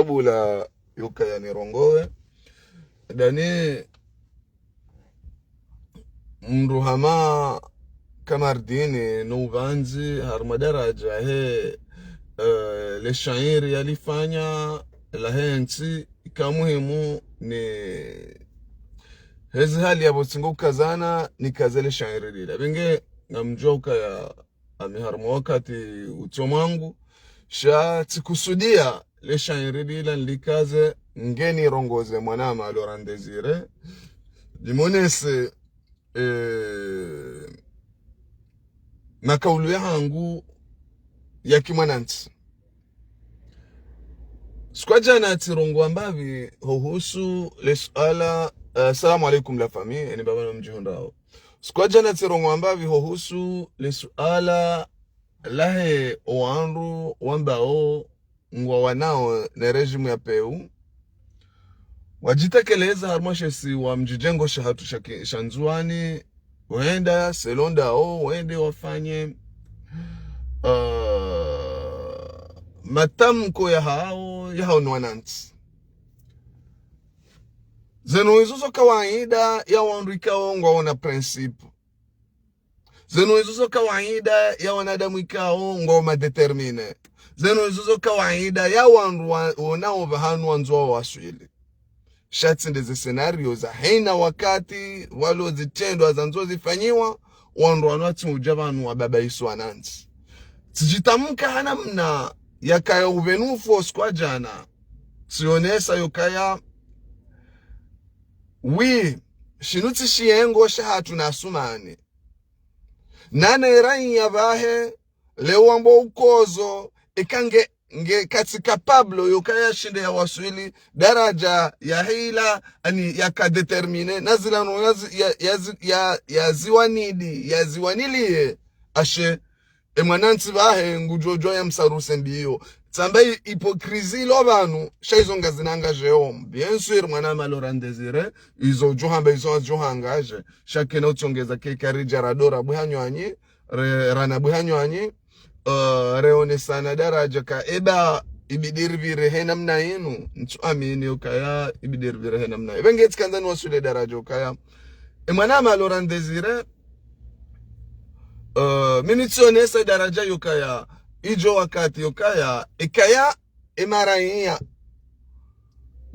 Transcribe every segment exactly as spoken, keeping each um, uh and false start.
kabula yukaya nirongowe. Ndani mndru hama Kamardini no upvandzi harumwa daraja he, eh, le shairi yalifanya, la he ntsi, ika muhimu ni hezi hali yapvo tsingo ukazana, nikaze le shairi lila. Pvenge ngamdjuwa ukaya ami harumwa wakati utso mwangu, sha tsikusudia le shairi lila nilikaze ngeni rongoze mwanama Laurent Désiré, limonese, eh, makaulu yahangu ya kimwanantsi. Siku ya djana tsirongowa mbapvi huhusu le suala, eh, salamu alaikum la famille, eni baba no mdjihundrao. Siku ya djana tsirongowa mbapvi huhusu le suala lahe owandru wambao ngwawanao ne régime ya pewu, wadjitekeleza harumwa she isiwa mdjidjengo shahatru sha ki-, sha Ndzuwani, wenda selon ndao, wende wafanye, ah, matamko yahao, yahao no wanantsi. Zenu izo zo kawaida ya wandru ikao ngwaona principe. Zenu izo zo kawaida ya wanadamu ikao ngwao ma déterminés. Zenu izo zo kawaida ya wandru wa-, wonao pvahanu wandzo wawaswili. Sha tsi nde ze scénario za haina wakati, walo zitrendwa zandzo zifanyiwa, wandru wanu watsi udja pvanu wababaiswa wanantsi. Tsidjitamka ha namna yakaya upvenufu wo siku wa djana. Tsionesa yokaya, wi, shinu tsi shiyengo shahatru na Asumani. Nane raiya pvahe, leo wambo ukozo, eka nge, nge katsi capable yokaya shinde yawaswili daraja ya hila, ani yaka déterminé, na zila no yazi-, ya, yazi-, ya, yaziwanidi, yaziwaniliye, ashe, e mwanantsi pvahe ngudjo djuwa yamsaruse mbiyo. Tsamba hi-, hypocrisie ilo pvanu, sha izo ngazina engagé wo. Bien sûr, mwanama Laurent Désiré, izo udjo hamba, izo wadjo ha engagé. Sha kena utsongeza ke karidja radora bwihanywanyi, re-, rana bwihanywanyi, eh, reonesana daraja ka eba ibidi ripvire he namna inu, ntsu amini ukaya ibidi ripvire he namna inu. Pvenge tsikandza niwaswile daraja ukaya. E mwanama Laurent Désiré, eh, mi nitsionesa daraja yokaya, idjo wakati yokaya, ikaya, e maraiya.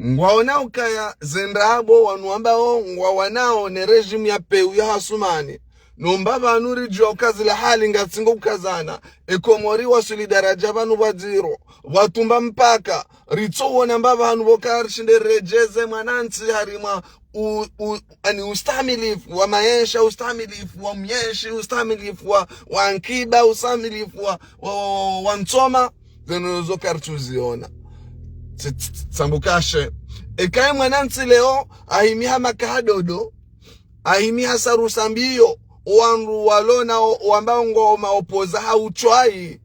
Ngwaona ukaya ze ndrabo wanu wambao ngwawanao ne régime ya pewu ya Asumani. Nomba pvanu ridjuwa uka zila hali ngatsingo ukazana. E Komori waswili daraja pvanu pvwadziro. Pvwatumba mpaka. Ritsowona mba pvanu pvoka rishinde redjeze mwanantsi harimwa u, u, ani ustahimilifu wa maesha, ustahimilifu wa myeshi, ustahimilifu wa, wa nkiba, ustahimilifu wa, wa, wa, wa, wa ntsoma. Zenu zo karitsuziona. Tsi-, tsi-, tsi-, tsambuka she. Eka e mwanantsi leo, ahimiha makahadodo, ahimiha sarusa mbiyo, wandru walona o-, wambao ngwao ma opposants ha utswayi.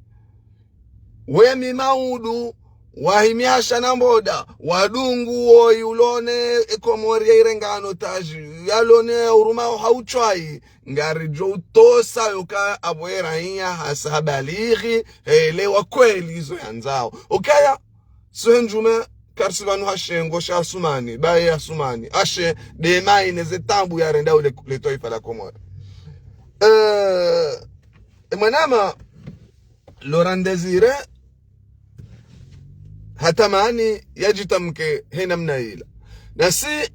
Wemi maudu, wahimiha shana mboda, wadungu woyi ulone e Komori ya irengano taji, yalone ya urumao ha utswayi, ngaridjo utosa yoka apvo e raiya hasa habalighi, hele wa kweli izo yandzao. Ukaya, suhe ndjume, karisi pvanu ha shengo sha Asumani, baye Asumani, ashe, dema ine ze tabu yarenda ule le twaifa la Komori. Eh, e mwanama, Laurent Désiré, hatamani yadjitamke he namna ila. Nasi,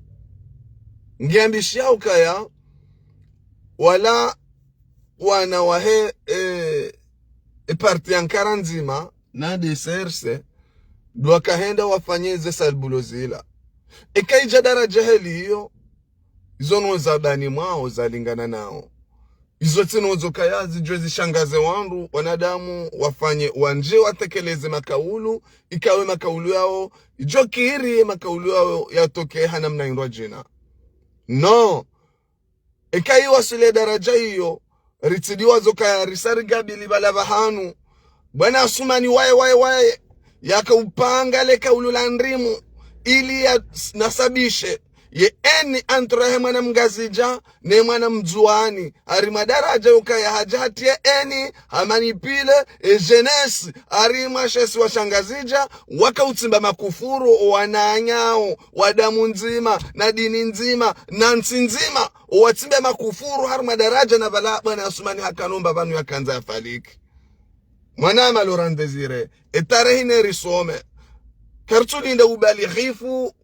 ngiambishia ukaya, wala wana wahe, eh, e parti ya Ankara ndzima, na de C R C, ndo wakahenda wafanye ze sale boulot zila. Eka idja daraja heli iyo, izo no zabani mwao zalingana nao. Izo tsi no zo kaya zidjo zishangaze wandru, wanadamu, wafanye, wandje watekeleze makaulu, ikawe makaulu yao, idjo kiri ye makaulu yao yatoke ha namna indrwadjina. No. Eka iwaswile daraja iyo, ritsidiwa zo kaya risa rigabili pvala pvahanu. Bwana Asumani waye, waye, waye, yaka upanga le kaulu la ndrimu, ili ya s-, nasabishe, Ye haine entre yahe mwana mngazidja ne mwana mndzuwani, harimwa daraja yokaya hadja hatriye haine, hamanipule e jeunesse, harimwa she isiwa sha Ngazidja, waka utsimba makufuru, owananyawo, wa damu ndzima, na dini ndzima, na ntsi ndzima, owatsimba makufuru, harimwa daraja na pvala bwana Asumani hakanomba pvanu yakandza yafariki. Mwananya Laurent Désiré, e tarehi nerisome. Karitsulinda ubalighifu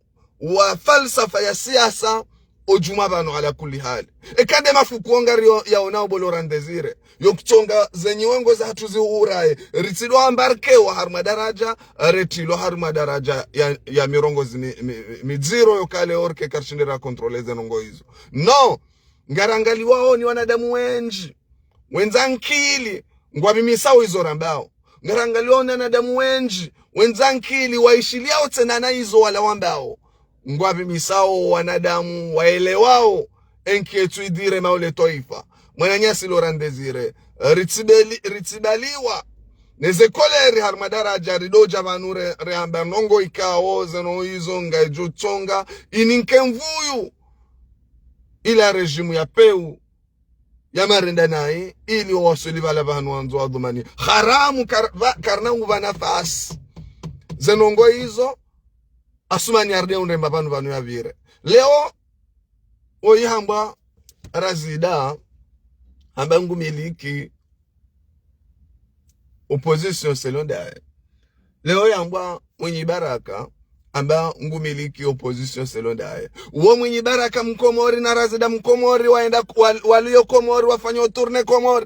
wa falsafa ya siasa, odjumwa pvanu ala kulli hali. Eka nde mafuku wo ngariyo yaonao bo Laurent Désiré, yo kutsonga ze nyongo zahatru ziuraye, ritsidjo embarquer wa harimwa daraja, retrilwa harimwa daraja ya, ya mirongozi mi, mi, mi, midziro yokaya orke karishindri ra contrôler ze ndrongoo izo. Non, ngarangaliwao ni wanadamu wendji, wendza nkili, ngwapvimisao izo rambao. Ngarangaliwao ni wanadamu wendji, wendza nkili, waishiliao tsena na izo wala wambao. Ngwapvimisao wanadamu, waelewao, enki etsu idire maule twaifa. Mwananyasi Laurent Désiré, ritsibeli-, ritsibaliwa. Neze colère harimwa daraja ridodja pvanu re, reamba ndrongoo ikao, ze ndrongoo izo ngazidjo tsonga, ininke mvuyu. Ila régime ya pewu, ya marenda nayi, ili owaswili pvala pvanu wandzo wadhumani. Haramu kar-, pva-, karina upva nafasi. Ze ndrongoo izo, Asumani yarde undremba pvanu pvanu yapvire. Leo, oyi hambwa Razida, hamba ngumiliki opposition selon ndaye. Leo yambwa Mwinyi Baraka, hamba ngumiliki opposition selon ndaye. Wo Mwinyi Baraka Mkomori na Razida Mkomori, waenda wa-, waliyo Komori, wafanya tournée Komori.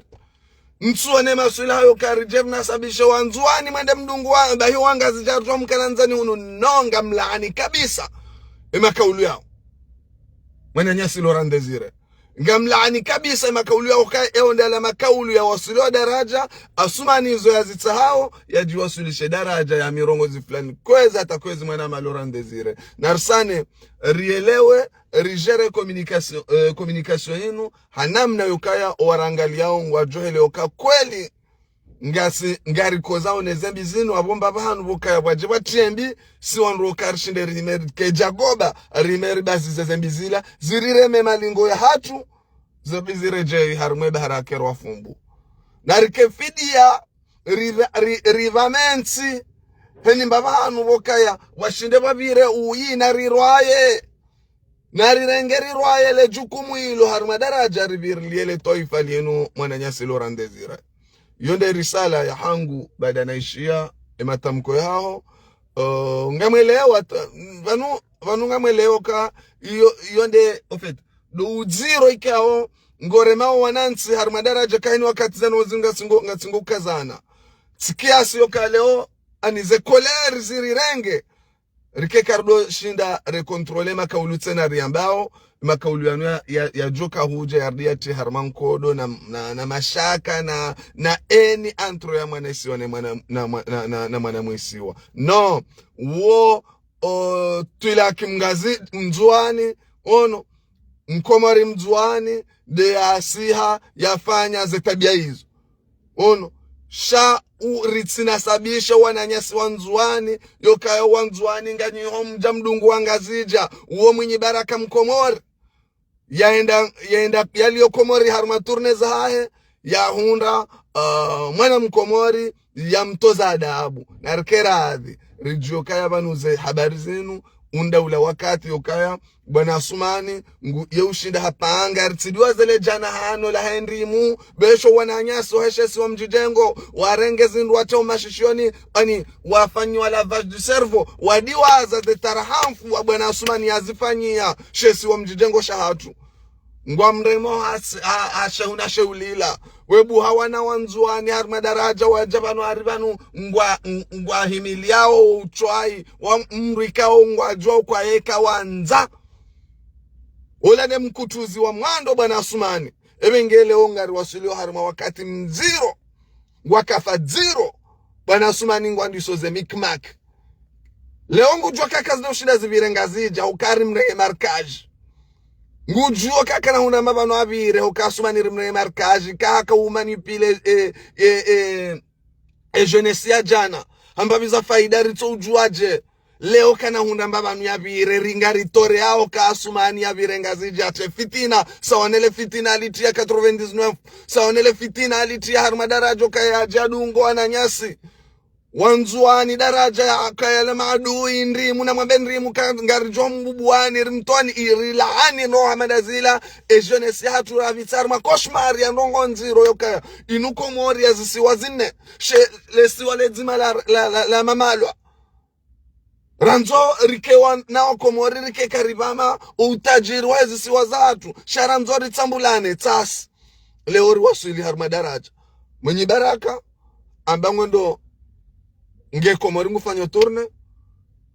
Mtsuone maswila hayo kari djeri nasabishe wandzuwani mwende mdungu wa, bahi wa Ngazidja rutwa mkalandzani hunu, non, ngamlaani kabisa. E makaulu yao. Mwananyasi Laurent Désiré. Ngamlaani kabisa e makaulu yao ka, eyo ndala makaulu ya waswili wa daraja, Asumani izo yazitsahao, yadjiwaswilishe daraja ya mirongozi fulani. Kwezi hata kwezi mwananya Laurent Désiré. Narisane, rielewe, rigère communication, eh, communication inu, ha namna yokaya owarangaliyao ngwadjohele oka kweli. Ngasi, ngarikozao ne zembi zinu, apvo mbapvi hanu pvokaya pvwadje pvatriye mbi, si wandru oka rishinde rihime ri-, kedja goba, rihime ribazize zembi zila, zirireme malingo yahatru, zembi ziredjeyi harimwa e bahari ya kerwa fumbu. Narike fidiya, riva-, ri-, rivamensi, heni mbapvi hanu pvokaya, washinde pvapvire uyi narirwaye. Narirenge rirwaye le jukumu ilo harimwa daraja ripvirilie le twaifa linu mwananyasi Laurent Désiré. Yo nde risala yahangu baada naishiya e matamko yaho. Uh, ngamwelewa ta-, pvanu, pvanu ngamwelewa ka iyo, iyo nde, en fait, ndo udziro ikao ngoremao wanantsi harimwa daraja kahini wakati zanu zi ngasingo, ngasingo kazana. Tsi kiasi yoka leo, ani ze colère zirirenge. Rike karidjoshinda recontrôler makaulu tsena riyambao, makaulu yanu ya, ya, yadjoka hudja yardi yatsi harimwa nkodo na, na, na mashaka na, na haine entre ya mwana isiwa na mwana, na mwa-, na, na, na mwana mwisiwa. Non, wo, o, Twilaki Mngazi-, Mndzuwani, ono, Mkomori Mndzuwani, nde yasiha, yafanya ze tabiya izo. Ono, sha u ritsinasabishe wananyasi wa Ndzuwani, yokaya wa Ndzuwani nganyi ho mdja mdungu wa Ngazidja, uwo Mwinyi Baraka Mkomori. Yaenda, yaenda, yaliyo Komori harumwa tournée zahahe, yahundra, ah, mwana Mkomori, yamtoza adabu. Narike radhi, ridjiyokaya pvanu ze habari zinu, unda ula wakati yokaya, Bwana Asumani, ngu, ye ushinda hapanga, ritsidiwa zele djana hano la hendrimu, besho wananyasi wahe she isiwa Mdjidjengo, warenge zindru watsao mashishioni, ani, wafanyiwa lavage du cerveau, wadiwaza ze tarahamfu wa Bwana Asumani yazifanyiya she isiwa Mdjidjengo shahatru. Ngwamremo ha, ha, ha shehuna sheulila. Webuha wana wa Ndzuwani harumwa daraja wadja pvanu hari pvanu ngwa, ngwahimiliyao utswayi, wa mrikao ngwadjuwa ukaya eka wandza. Ola nde mkutuzi wa mwando Bwana Asumani. Ebe nge leo ngariwaswiliyo harumwa wakati mdziro. Ngwakafa dziro. Bwana Asumani ngwandiso ze mikmak. Leo ngudjuwa kaka zinu ushinda zipvire Ngazidja, ukaya rimrenge marquage. Ngudjuwa kaka na huna mapvano apvire, uka Asumani rimrenge marquage, kaka umanipule, e, e, e, e jeunesse ya djana. Hamba pvi za faida ritso udjuwa dje. Leo kana hundra mbapvanu yapvire, ringa ritore yao ka Asumani yapvire Ngazidja, hata fitina, sawa nele fitina alitriya quatre-vingt-dix-neuf, sawa nele fitina alitriya harumwa daraja kaya djadungo wananyasi. Wandzuwani daraja ya kaya la maadui ndrimu na mwambe ndrimu ka ngaridjo mbubuwani rimtwani irilaani no hamada zila, e jeunesse yahatru rapvitsa harumwa cauchemar ya ndrongo ndziro yo kaya. Inu Komori ya zisiwa zine, she lesiwa ledzima la, la, la, la Mamalwa. Randzo rike wa, na Wakomori rike karipvama utajiri wa zisiwa zahatru. Sha randzo ritsambulane, tsasi. Leo riwaswili harumwa daraja. Mwinyi Baraka, amba ngwendo nge Komori ngufanyo tournée.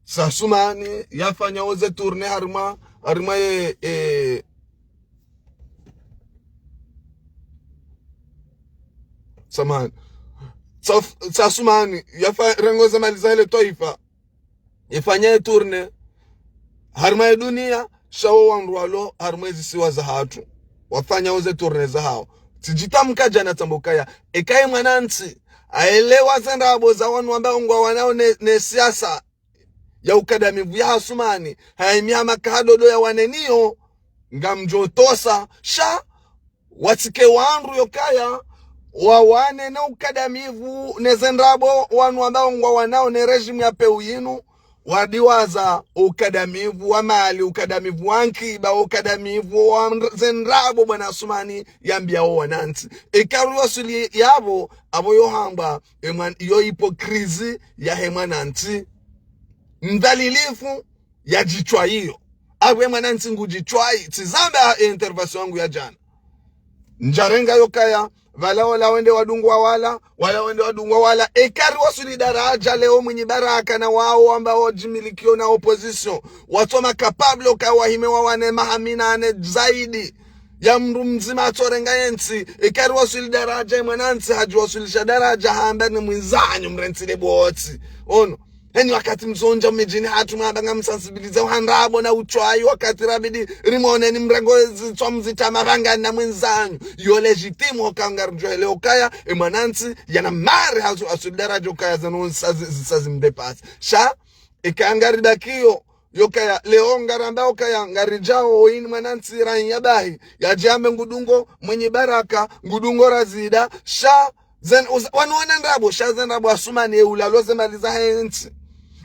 Sa Asumani, yafanya oze tournée harumwa, harumwa ye, e, samahani. Sa, sa Asumani, yafa, rango zemali za hele twaifa. Ifanya ye tournée harumwa ye dunia, sha wo wandru walo harumwa ezisiwa zahatru wafanya oze tournée zahao. Tsidjitamka djana tsamba ukaya, eka ye mwanantsi aelewa ze ndrabo za wanu wamba ngwawanao ne, ne siasa ya ukadamivu ya Asumani, hayimi hama kahadodo ya waneniyo, ngamdjo tosa, sha watsike wandru yo kaya wawane ne ukadamivu, ne ze ndrabo wanu wamba ngwawanao ne régime ya pewu yinu, wadiwaza ukadamivu wa mali, ukadamivu wa nkiba, ukadamivu wa ndr-, ze ndrabo bwana Asumani yambiya wo wanantsi. Eka riwaswili yapvo, apvo yo hamba, e mwan-, yo hypocrisie ya he mwanantsi. Mdhalilifu ya djitshwa iyo. Apvo e mwanantsi ngu djitshwa i, tsizamba e intervention yangu ya djana. Ndjarenga yo kaya, pvala wala wende wadungwa wala, wala wende wadungwa wala. Eka riwaswili daraja leo Mwinyi Baraka na wao wamba wadjimilikiyo na opposition, watsoma capable ka wahime wawane maha minane zaidi ya mndru mdzima atsorenga yentsi. Eka riwaswili daraja, e mwanantsi hadjiwaswilisha daraja, hamba ni mwindzanyu mrentsile botsi. Ono. Heni wakati mzondja midjini hatru mwamba ngamsensibiliser ha ndrabo na utswayi, wakati rabidi rimone ni mrengo zitswa mzitama pvangani na mwindzanyu. Yo légitime ho ka ngaridjo hele ukaya, e mwanantsi, yana mari hasu, hasu daraja ukaya zanu sa zi-, sa zimdépasse. Sha, eka ngaribakiyo, yo kaya, leo ngaramba ukaya, ngaridjao, oyini mwanantsi ranya bahi, yadjambe ngudungo Mwinyi Baraka, ngudungo Razida, sha, zen, uz-, wanu wana ndrabo, sha ze ndrabo Asumani ye ulalo ze mali za hentsi.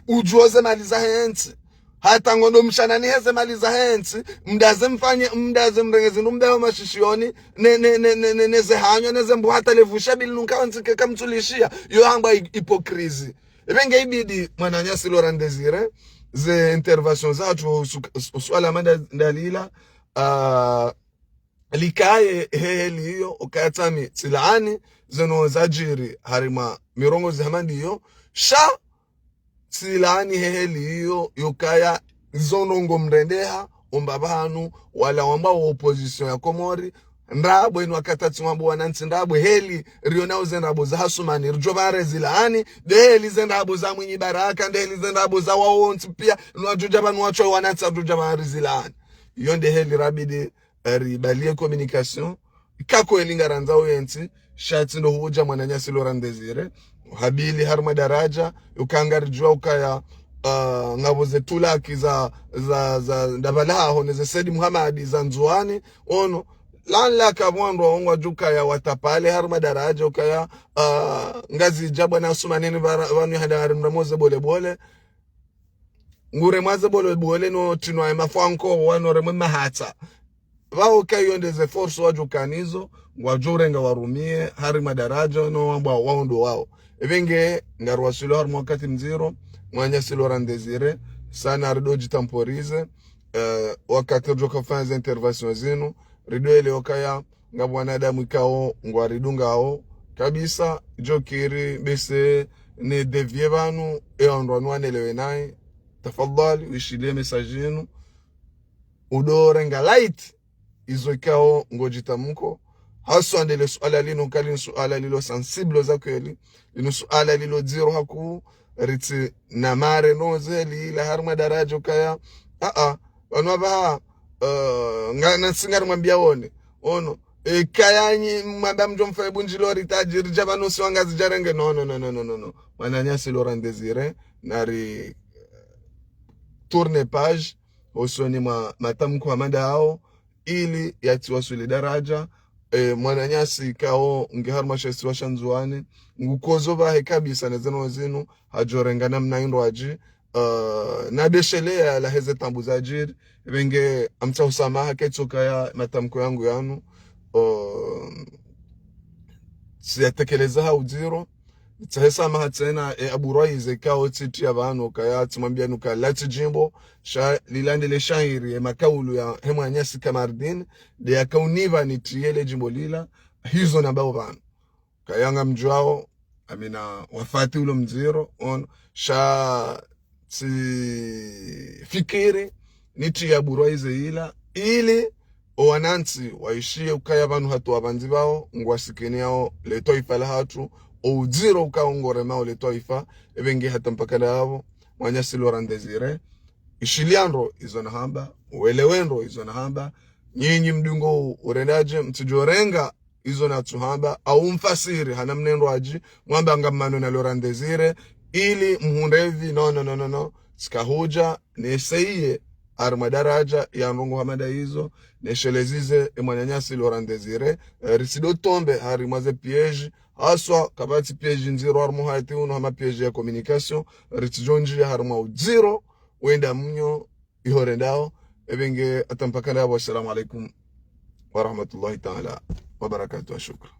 Udjuo ze mali za hentsi. Hata ngondo mshanani he ze mali za hentsi, mdaze mfanye, mdaze mrenge zinu mbeho mashishiyoni, ne, ne, ne, ne, ne, ne ze hanyo, ne ze mbu hata levusha bili nunka wantsi keka mtsulishiya, yo hamba hi-, hypocrisie. Ebe nge ibidi mwananyasi Laurent Désiré, ze intervention zahatru usu-, usu-, usuala manda ndalila, ah, likaye he heli iyo, ukaya tsami tsilaani zeno zadjiri harimwa mirongozi hama ndiyo, sha tsilaani he heli iyo, yo kaya zo ndrongo mrendeha, omba pvanu, wala wamba wo opposition ya Komori, ndrabo inu wakati tsimwambo wanantsi ndrabo, heli, riona uze ndrabo za Asumani, ridjo pvare zilaani, de heli ze ndrabo za Mwinyi Baraka, de heli ze ndrabo za wawontsi piya, inu wadjudja pvanu watswa wanantsi wadjudja pvare zilaani. Iyo nde heli rabidi, eh, ribaliye communication. Kako elinga randza uyentsi, sha tsi ndo hudja mwananyasi Laurent Désiré. Habili harimwa daraja, yo ka ngaridjuwa ukaya, ah, ngapvo ze tulaki za, za, za, ndapvalaho, ne ze Said Mohamed za Ndzuwani, ono, lanla ka pvwandru wao ngwadjukaya watapale harimwa daraja, ukaya, ah, Ngazidja bwana Asumani ni pvara-, pvanu handa harimwa moze bole bole. Ngure mwaze bole bole no tsinwa ye mafwanko wanu remwe mahatsa. Pvao ka iyo nde ze force wadjo kanazo, ngwadjo urenga warumiye, harimwa daraja no wambwa wao ndo wao. Ebe nge, ngariwaswili harimwa wakati mdziro, mwananyasi Laurent Désiré, sha narido djitemporiser, eh, wakati ridjo kafanya ze intervention zinu, rido elewa ukaya, ngapvo wanadamu ikao ngwaridungao kabisa, djo kiri bese ne dévier pvanu, e wandru wanu wanelewe nayi. Tafadhali, wishiliye message inu. Udo renga light izo ikao ngodjitamko. Haswa ndele suala linu, kali suala lilo sensible za kweli. Linu suala lilo dziro haku, ritsi na mare no ze heli la harimwa daraja ukaya. A, a, pvanu apvaha, eh, nga, na tsi ngarimwambiya wone. Ono, e, kaya nyi mwamba mdjo mfa ibundjilo ritadji, ridja pvanu si wa Ngazidja renge. No, no, no, no, no, no, no. Mwananyasi Laurent Désiré, nari, tourner page, hosoni mwa matamko hama ndao, ili yatsiwaswili daraja, e, mwananyasi kao nge harumwa she isiwa sha Ndzuwani, ngukozo pvahe kabisa ne zinu zinu, hadjorenga namna indrwadji, uh, nadeshelea laheze tambu zadjiri, pvenge amtsaha usamaha ketsoka ya matamko yangu yanu, uh, siyatekeleza ha udziro, tsahe samaha tsena, e, Abu Rwaize kao tsitriya pvanu kaya tsimwambia nuka latsi djimbo, sha lila ndele shairi, e, makaulu ya he mwananyasi Kamardine, nde yakaunipva nitriye le djimbo lila, hizo nambao pvanu. Kaya ngamdjuao, amina wafati ulo mdziro, ono, sha tsifikiri, nitriye Abu Rwaize ila, ili, o wanantsi, waishiye ukaya pvanu hatru wapvandzi pvao, ngwasikiniao le twaifa lahatru, o udziro ukao ngoremao le twaifa, pvenge hata mpaka ndapvo, mwananyasi Laurent Désiré, ishiliya ndro izo nahamba, welewe ndro izo nahamba, nyinyi mdungo u-, urendadje, mtsidjorenga izo natsuhamba, au mfasiri hana mna indrwadji, mwamba ngammanyo na Laurent Désiré, ili mhundre pvi, no, no, no, no, no. Tsika hudja, neseiye, harumwa daraja, ya ndrongo hama ndaizo, neshelezize, e mwananyasi Laurent Désiré, e, ritsido tombe, harumwa ze piège, haswa, kapvatsi piège ndziro harumwa uhayati unu hama piège ya communication, ritsidjondjiya harumwa udziro, wenda mnyo, iho rendao, pvenge hata mpaka ndapvo, assalamu alaikum wa rahmatullahi ta'ala wa barakatuh, shukran.